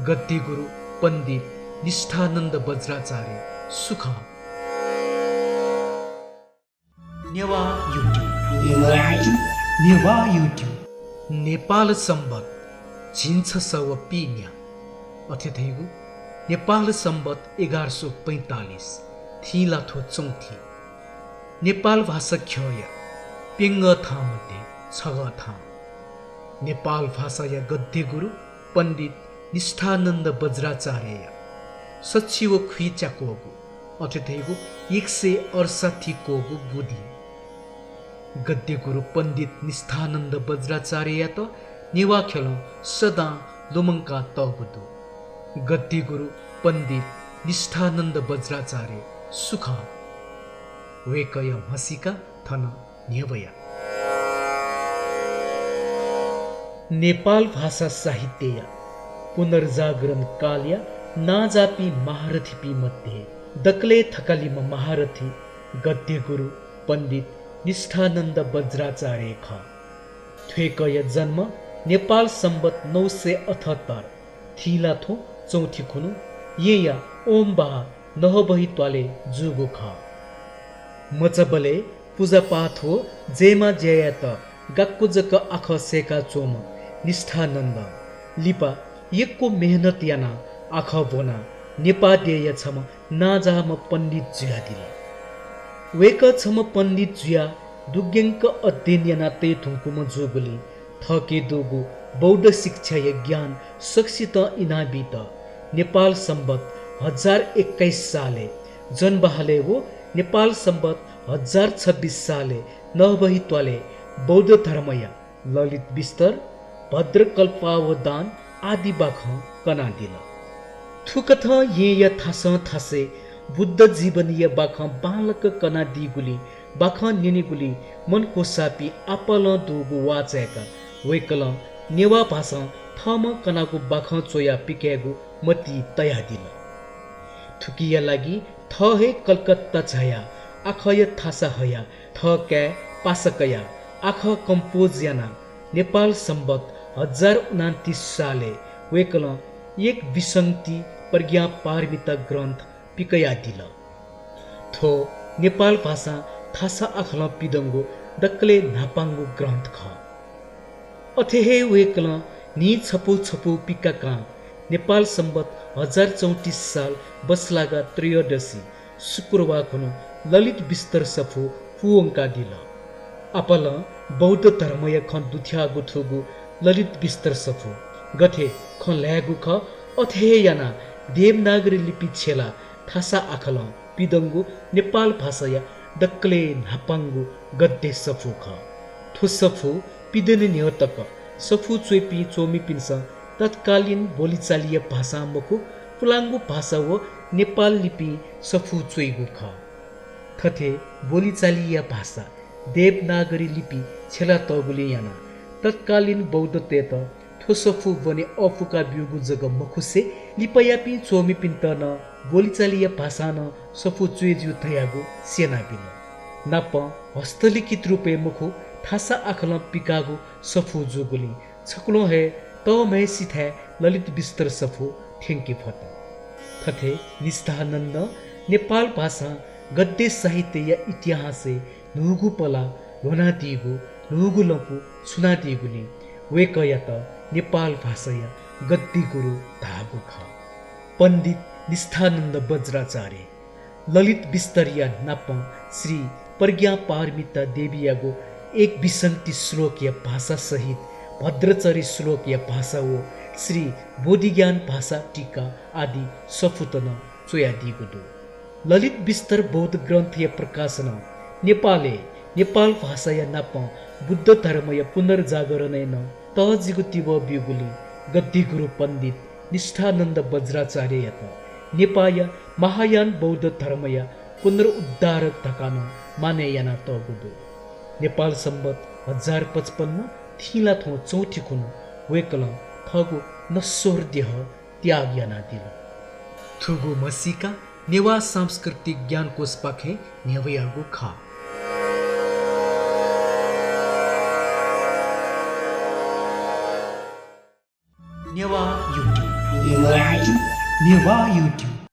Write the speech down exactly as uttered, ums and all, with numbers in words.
गद्दी गुरु पण्डित निष्ठानन्द बज्राचार्य सु खः? नेवाः YouTube। नेवाः YouTube। नेवाः YouTube। नेपाल संवत् झिंछसः व पीन्या, अथे धइगु नेपाल संवत् एघार सौ पैंतालिस थिंलाथ्व चौथि। नेपाल भाषा ख्यःया प्यंगः थां मध्ये छगः थां। नेपाल भाषाया गद्दी गुरु पण्डित निष्ठानन्द बज्राचार्यया सछि व खुइच्याक्वःगु, अथे धइगु एक सय अडसट्ठी क्वःगु बुदिं। गद्दी गुरु पण्डित निष्ठानन्द बज्राचार्ययात नेवाः ख्यलं सदां लुमंकातःगु दु। गद्दी गुरु पण्डित निष्ठानन्द बज्राचार्य सु खः? वय्कःया म्हसीका थन न्ह्यब्वया। नेपाल भाषा साहित्यया पुनर्जागरण कालया नांजाःपिं महारथीपिं मध्ये दकलय् थकालिम्ह महारथी गद्दी गुरु पण्डित निष्ठानन्द बज्राचार्य खः। थ्वय्कःया जन्म नेपाल संवत् नौ सय अठहत्तर थिंलाथ्व चौथि खुन्हु येँया ओमबाहा नहबही त्वालय् जूगु खः। मचाबलय् पुजापाठ व जयमाः ज्या यायेत गाक्क जक आखः सय्काच्वंम्ह निष्ठानन्दं लिपा यक्व मेहनत यानाः आखः ब्वनाः नेपाः देय्या छम्ह नांजाःम्ह पण्डित जुयादिल। वय्कः छम्ह पण्डित जुयाः दुग्यंक अध्ययन याना तये धुंकूम्ह जूगुलिं थःके दुगु बौद्ध शिक्षाया ज्ञान सकसितं इनाबीत नेपाल संवत् हजार एक्काइस सालय् जनबहालय् व नेपाल संवत् हजार छब्बिस सालय् नहबही त्वालय् बौद्ध धर्मया ललित बिस्तर, भद्रकल्पावदान आदि बाखं कनादिल। थुकथं येँया थासं थासय् बुद्ध जीवनीया बाखं बांलाक कनादीगुलिं बाखं न्यनेगुलिं मन क्वसाःपिं आपालं दुगु वाः चाय्काः वय्कलं नेवाः भासं थःम्हं कनागु बाखं च्वयाः पिकायेगु मतिइ तयादिल। थुकिया लागि थः हे कलकत्ता झायाः आखःया थासा हयाः थः काय् पासा कयाः आखः कम्पोज यानाः नेपाल संवत् हजार उनान्तिस सालय् वय्कलं एक विंशति प्रज्ञापारमिता ग्रन्थ पिकयादिल। थ्व नेपाल भासां थासा आखलं पिदंगु दकलय् न्हापांगु ग्रन्थ खः। अथे हे वय्कलं न्हि छपु छपु पिकाकां नेपाल संवत् हजार चौंतिस साल बसलागा त्रयोदशी शुक्रवार खुन्हु ललित बिस्तर सफू पूवंकादिल। आपालं बौद्ध धर्मया खँ दुथ्याःगु थुगु ललित बिस्तर सफू गथे खँ ल्हायेगु खः, अथे हे यानाः देवनागरी लिपि छ्यलाः थासा आखलं पिदंगु नेपाल भासाया दकलय् न्हापांगु गद्य सफू खः। थ्व सफू पिदने न्ह्यः तक सफू च्वइपिं च्वमिपिन्सं तत्कालीन बोलीचालीया भासां मखु, पुलांगु भासा व नेपाल लिपिं सफू च्वइगु खः। थथे बोलीचालीया भासा देवनागरी लिपि छ्यलातःगुलिं यानाः तत्कालीन बौद्धतय्त थ्व सफू ब्वने अःपुका ब्यूगु जक मखुसे लिपायापिं च्वमिपिन्त नं बोलीचालीया भासां नं सफू च्वये ज्यू धयागु स्यनाबिल। नापं हस्तलिखित रूपय् मखु, थासा आखलं पिकाःगु सफू जूगुलिं छकुलं हे तःम्हय्सिथाय् ललित बिस्तर सफू थ्यंके फत। थथे निष्ठानन्दं नेपाल भासां गद्य साहित्यया इतिहासय् न्हूगु पला ल्ह्वनादीगु, न्हूगु लँपु छुनादीगुलिं वय्कःयात नेपाल भासाया गद्य गुरु धाःगु खः। पण्डित निष्ठानन्द बज्राचार्य ललित बिस्तरया नापं श्री प्रज्ञापारमिता देवीयागु एक विंशति श्लोकया भाषा सहित भद्रचरी श्लोकया भाषा व श्री बोधिज्ञान भाषा टीका आदि सफूत नं च्वयादीगु दु। ललित बिस्तर बौद्ध ग्रन्थया प्रकाशनं नेपालय् नेपाल भाषाया नापं बुद्ध धर्मया पुनर्जागरणय् नं तःजिगु तिबः ब्यूगुलिं गद्य गुरु पण्डित निष्ठानन्द बज्राचार्ययात नेपाःया महायान बौद्ध धर्मया पुनरुद्धारक धकाः नं मानय् यानातःगु दु। नेपाल संवत् हजार पचपन्न थिंलाथ्व चौथि खुन्हु वय्कलं थःगु नश्वर देह त्याग यानादिल। थुगु म्हसीका नेवाः सांस्कृतिक ज्ञानकोशपाखें न्ह्यब्वयागु खः। नेवाः YouTube। नेवाः YouTube।